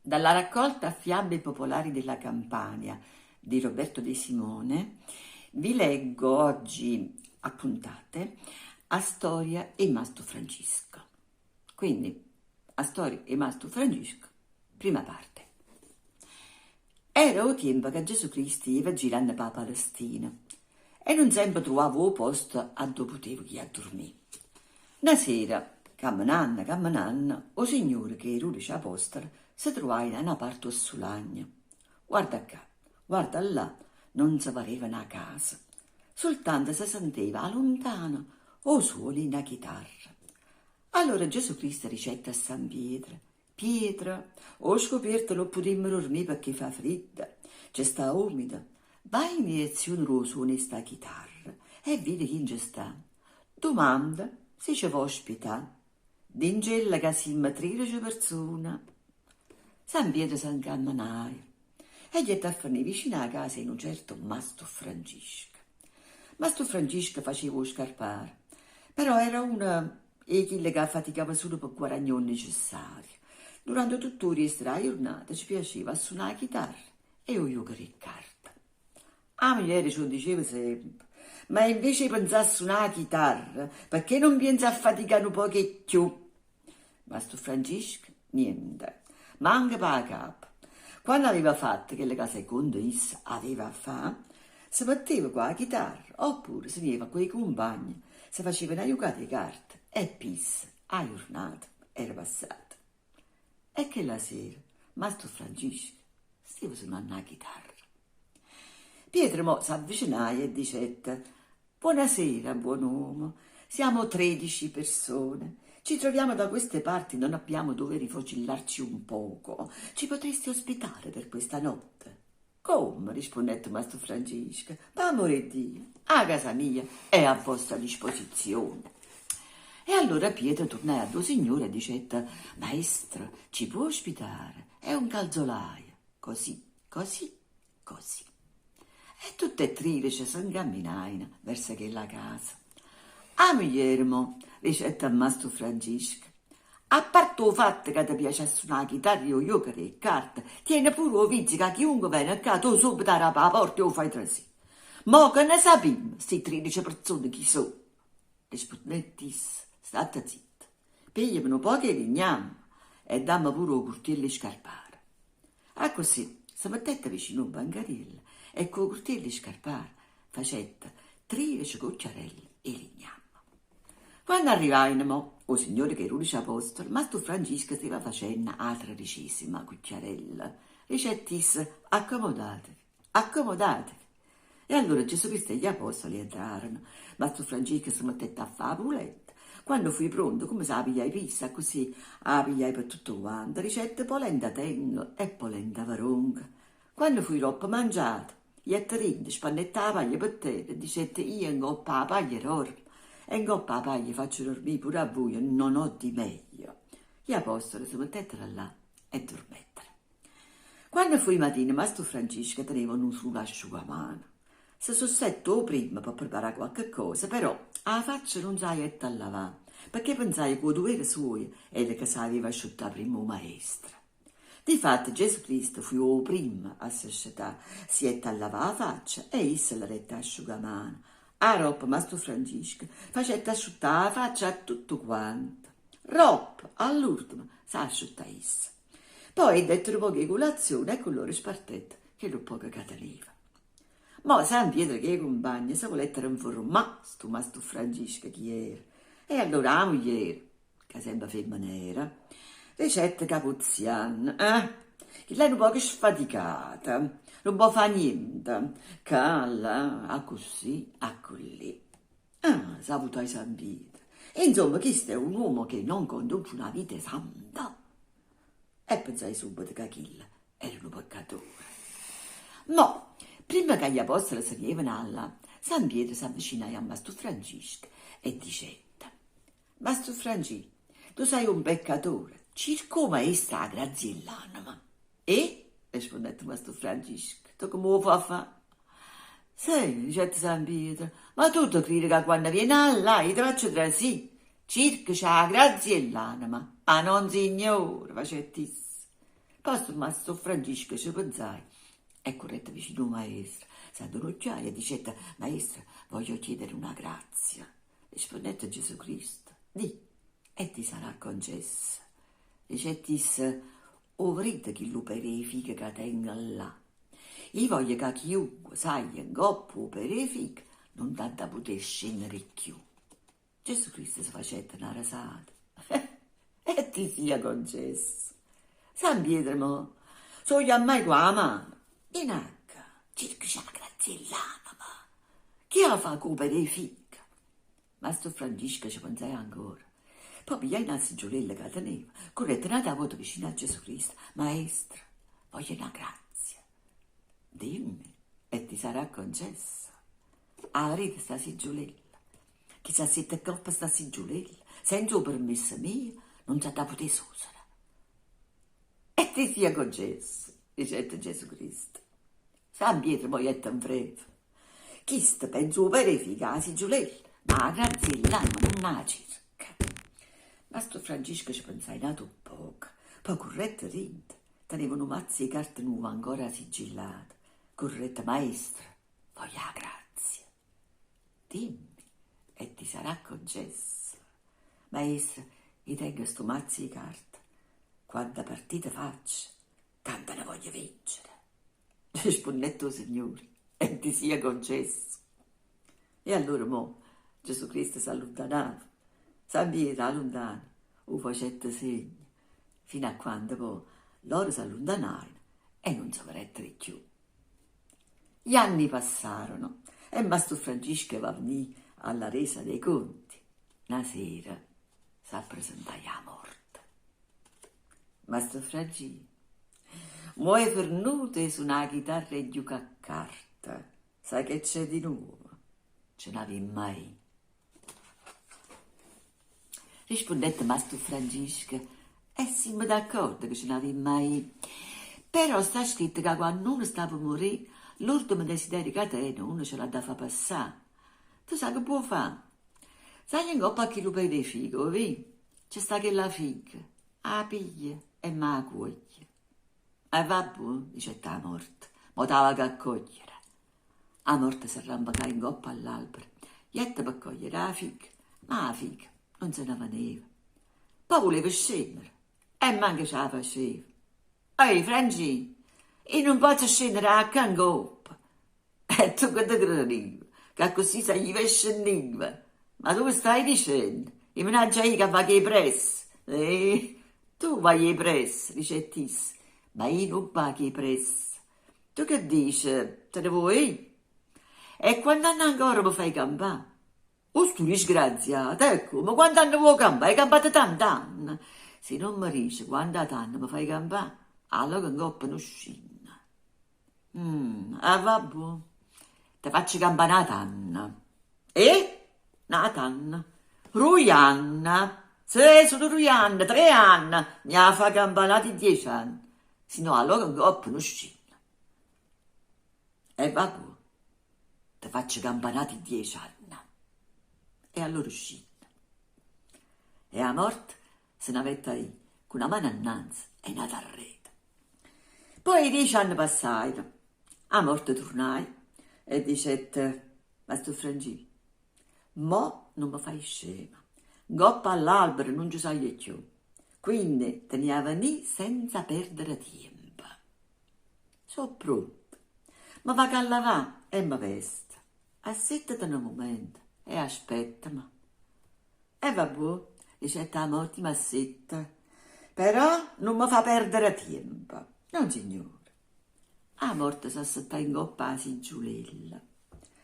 Dalla raccolta Fiabe popolari della Campania di Roberto De Simone vi leggo oggi a puntate 'A storia 'e Mastu Francisco. Quindi, 'A storia 'e Mastu Francisco, prima parte. Era 'o tiempo ca Gesù Cristo jeva giranno p' 'a Palestina e nun sempe truvava 'o posto addò puteva jì a durmì. Na sera, cammenanno cammenanno, 'o Signore cu 'e dudece apostole se truvaje a na parte 'o sulagno. Guarda ccà, guarda llà, nun se vereva na casa. Sultanto se senteva 'a luntano 'o suono 'e na chitarra. Allora Gesù Cristo dicette a San Pietro, Pietro, 'o scupierto nun putimmo durmì pecché fa friddo, ce sta umido, vai in direzione d' 'o suono 'e sta chitarra e vide chi nce sta. Dumanda si ce vò ospità. Dincella ca simmo tridece perzune. San Pietro se 'ncammenaje e jette a fernì vicino 'a casa 'e nu certo Mastu Francisco. Mastu Francisco faceva 'o scarparo, però era uno 'e chille ca faticava sulo pe guaragnà 'o nicessario. Durante tutto 'o riesto d' 'a jurnata ce piaceva a sunà 'a chitarra e 'o juoco d' 'e carte. 'A mugliera ce 'o diceva sempe, Ma invece 'e penzà a sunà 'a chitarra, pecché nun pienze a faticà nu poco 'e cchiù? Mastu Francisco niente, manco p' 'a capa. Quanno aveva fatto chello ca secondo isso aveva 'a fà, se metteva cu 'a chitarra oppure se ne jeva cu 'e cumpagne, se faceva na jucata 'e carte e p'isso 'a jurnata era passata. E chella sera Mastu Francisco steva sunanno 'a chitarra. Pietro mo s'avvicinaje e dicette, Buonasera, buon uomo, siamo tredici persone, ci troviamo da queste parti, non abbiamo dove rifocillarci un poco, ci potresti ospitare per questa notte? Comme, rispunnette Mastu Francisco, p'amore 'e Dio, 'a casa mia è a vostra disposizione. E allora Pietro turnaje addò 'o Signore e dicette, Maestro, ci può ospitare? È un calzolaio. Così, così, così. E tutte e tridece se 'ncamminajeno verso chella casa. 'A mugliera mo dicette a Mastu Francisco, A parte 'o fatto ca te piace a sunà 'a chitarra e 'o juoco d' 'e carte, tiene pure 'o vizio ca chiunque vene ccà tu subito arape 'a porta e 'o fai trasì. Mo che ne sapimmo sti tridece perzone chi so'? Rispunnette isso, Statte zitto, pigliame nu poco 'e lignamme e damme pure 'o curtiello 'e scarparo. Accussì se mettette vicino 'o bancariello e cu 'o curtiello 'e scarparo facette tridece cucchiarelle 'e lignamme. Quanno arrivaino mo 'o signore cu 'e dudece apostole, mastu Francisco steva facenno 'a tredicesima cucchiarella. Dicette isso, Accomodatevi, accomodatevi. E allora Gesù Cristo e gli apostoli entrarono. Mastu Francisco se mettette a fa' 'a pulenta. Quanno fuje pronto, comme s' 'a pigliaje p'isso, accussì 'a pigliaje pe' tutto quanto. Dicette, Polenta tengo e polenta ve dongo. Quanno fuje doppo mangiato, Jette dinto, spannette 'a paglia pe terra e dicette, Io 'ncopp' 'a paglia dormo e 'ncopp' 'a paglia faccio dormì pure a vuje, non ho di meglio. Gli apostoli se mettettero là e durmettero. Quanno fuje matina, mastu Francisco teneva nu sulo asciugamano. Se susette 'o primmo pe preparà quacche cosa, però 'a faccia nun s' 'a jette a lavà, pecché pensaje ca 'o duvere suojo era ca s'aveva asciuttà primma 'o maestro. Difatti Gesù Cristo fuje 'o primmo a se scetà, se jette a lavà 'a faccia e isso le dette 'asciugamano. Aropp' Mastu Francisco facette asciuttà 'a faccia a tuttu quante. Ropp', all'urdemo, s'asciuttaje isso. Poi 'e dette nu poco 'e culazione e cu loro spartette chellu ppoco ca teneva. Mo San Pietro cu 'e cumpagne se vulettero 'nfurmà stu Mastu Francisco chi era e allora 'a mugliera, ca sempe femmena era, dicette capuzzianno, Eh, chill'è nu poco sfaticato, nun po' fa niente, ccà, llà, accussì, accullì. Ah, s'avutaje San Pietro, insomma chisto è un uomo che non conduce una vita santa. E pensaje subito ca chillo era nu peccatore. Mo, primma ca gli apostoli se ne jevano 'a llà, San Pietro s'avvicinaje a Mastu Francisco e dicette, Mastu Francì, tu sei un peccatore, circa 'o Maestro 'a grazia 'e ll'anema. E? rispunnette Mastu Francisco, tu comme 'o fa fa'? Sì, dicette San Pietro, ma tu te cride ca quanno viene 'a llà io te faccio trasì? Circa c' 'a grazia 'e ll'anema. Ah, nonsignore, facette isso. Poi stu mastro Francisco ce pensaje e currette vicino 'o maestro, s'addunucchiaje e dicette, Maestro, voglio chiedere una grazia. Risponnette Gesù Cristo, Di', e ti sarà concessa. Dicette isso, 'O verite chillu pere 'e fiche ca tengo llà? I' voglio ca chiunque saglie 'ncopp' 'o pere 'e fiche nun ha da putè scennere cchiù. Gesù Cristo se facette na resata. E ti sia concesso. San Pietro mo s' 'o chiammaje cu 'a mano. Viene accà, cercace 'a grazia 'e ll'anema. Che 'a fa cu 'o pere 'e fiche? Mastro Francisco ce pensaje ancora. Poi pigliaje na siggiulella ca teneva, currette n'ata vota vicino a Gesù Cristo, Maestro, voglio na grazia. Dimmi e ti sarà concessa. 'A verite sta siggiulella? Chi s'assetta 'ncopp'a sta siggiulella, senza 'o permesso mio, nun s'ha da putè sosere. E ti sia concesso, dicette Gesù Cristo. San Pietro mo jette 'nfreva. Chisto penza 'o pere 'e fica 'a siggiulella, ma 'a grazia 'e ll'anema nun 'a cerca. Mastro Francisco ce pensaje n'atu ppoco, poi currette dinto, teneva nu mazzo 'e carte nuove ancora sigillate. Currette, Maestro, voglio 'a grazia. Dimmi e ti sarà concesso. Maestro, io tengo stu mazzo 'e carte, quanta partite faccio, tanta ne voglio vincere. Rispunnette 'o Signore, e ti sia concesso. E allora mo Gesù Cristo s'alluntanava, San Pietro 'a luntano 'o facette segno, fino a quando po' loro s'alluntanajeno e nun se vedettero cchiù. Gli anni passarono e Mastro Francisco eva venì alla resa dei conti. Na sera s'appresentaje 'a morte. Mastro Francì, mo è fernuto 'e sunà 'a chitarra e ghiucà a carta, sai che c'è di nuovo? Ce n'avimma ì. Rispunnette Mastro Francisco, E simmo d'accordo che ce n'avimma ì. Però sta scritto ca quanno uno sta pe murì, l'urdemo desiderio ca tene, uno ce l'ha da fa passà. Tu sai che può fa? Saglie 'ncopp' a chillu pede 'e fico, 'o vì? Ce sta chella fica, 'a piglie e m' 'a cuoglie. E va buo', dicette 'a morte, mo t' 'a vaco a cogliere. 'A morte s'arrampecaje 'ncopp' a ll'albero, jette pe cogliere 'a fica, ma 'a fica nun se ne veneva. Po' vuleva scennere e manco ce 'a faceva. Ehi, Francì, io nun pozzo scennere 'a ccà 'ncoppa. E tu che te credive, che accussì saglive e scennive? Ma tu che staje dicenno? Io me n'aggia ì ca vaco 'e pressa. Eh, tu vaje 'e pressa, dicette isso, ma io nun vaco 'e pressa. Tu che dice, te ne vuò ì? E quant'anne ancora me faje campà? Uh stu disgraziato, ecco, ma quant'anne vuò campà? Hai campato tant'anne! Si nun me dice quant'at'anne me faje campà, 'a lloco 'ncoppa nun scinne. Mm, ah vabbuò, te faccio campà n'at'anno. Eh? N'at'anno? Ruje anne? Sì, sulo ruje anne, tre anne, m'he 'a fa campà n'ati diece anne, si no 'a lloco 'ncoppa nun scinne. E vabbuò, te faccio campà n'ati diece anne. E allora scinne. E 'a morte se n'avette 'a ì cu na mano annanze e n'ata arreto. Poi 'e diece anne passajeno, 'a morte turnaje e dicette, Mastro Francì, mo nun me faje scema, 'ncopp' a ll'albero nun ce saglie cchiù, quindi te n'he 'a venì senza perdere tiempo. So' pronto, me vaco a lavà e me vesto, assettete nu mumento e aspettame. E vabbuò, dicette 'a morte, io m'assetto, però nun me fa perdere tiempo. Nonsignore. 'A morte s'assettaje 'ncopp' 'a siggiulella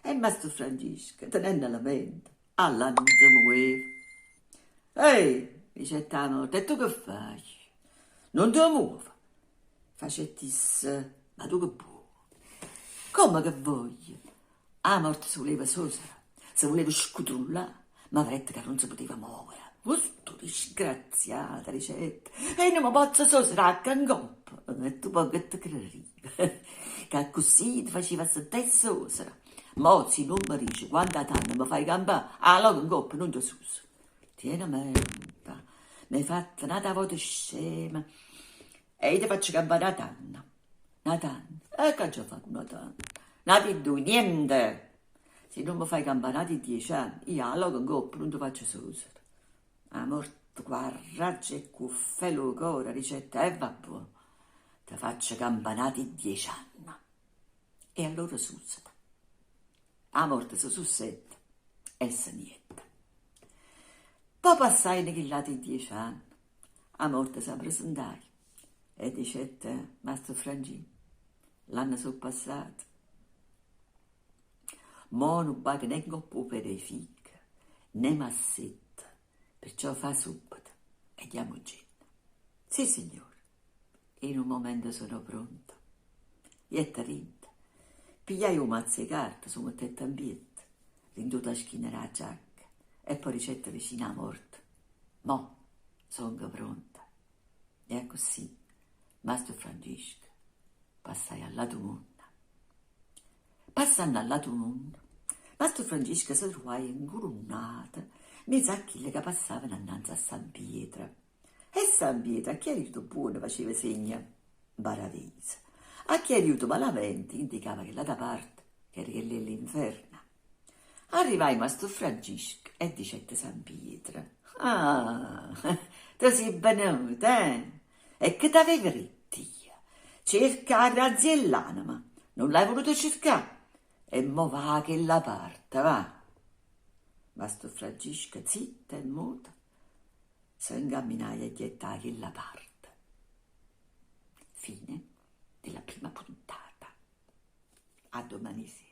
e Mastro Francisco, tenennela mente, 'a llà nun se muveva. Ehi, dicette 'a morte, e tu che faje? Nun te muove? Facette isso, ma tu che buò? Comme che voglio? 'A morte se vuleva sosere, se vuleva scutrullà, ma verette ca nun se puteva movere. Uh stu disgraziato, dicette, e nun me pozzo sosere 'a ccà 'ncoppa. E tu po' che te crerive? Ca accussì te facive assettà e sosere? Mo si nun me dice quant'at'anne me faje campà, 'a lloco 'ncoppa nun te suse. Tiene mente, m'hê fatto n'ata vota scema. E io te faccio campà n'at'anno. N'at'anno? E ch'aggia fa cu n'at'anno? N'ati dduje, niente! Si nun me fai campà n'ati ddiece anni, io 'a lloco 'ncoppa nun te faccio sosere. A morte cu 'a rraggia e cu 'o ffele 'o core dicette, E vabbuò, te faccio campà n'ati ddiece anni. E allora susete. 'A morte se susette e se ne jette. Po' passajeno chill'ati ddiece anni. 'A morte s'appresentaje e dicette, Masto Francì, ll'anne so' passate. Mo nun vaco né 'ncopp' 'o pede 'e fico, né m'assetto, perciò fa subito e ghiammuncenne. Sì, signore, in un momento sono pronto. Jette dinto, pigliaje 'o mazzo 'e carte, s' 'o mettette 'mpietto, dint' 'o taschino d' 'a giacca e po' dicette vicino 'a morte, Mo songo pronta. E accussì Mastro Francisco passaje all'atu munno. Passanno all'atu munno, Mastro Francisco se truvaje 'ncurunnato 'mmiez'a chille ca passavano annanze a San Pietro. E San Pietro a chi era juto buono faceva segno 'mparaviso, a chi era juto malamente indicava chell'ata parte, ch'era chella 'e ll'inferno. Arrivaje Mastro Francisco e dicette San Pietro, Ah, tu si' venuto, eh? E che t'avevo ditto io? Cerca 'a grazia 'e ll'anema, nun l'hai vuluto cercà? E mo va 'a chella parte, va! Mastro Francisco, zitto e muto, se 'ncamminaje e ghiette 'a chella parte. Fine della prima puntata. A domani sera.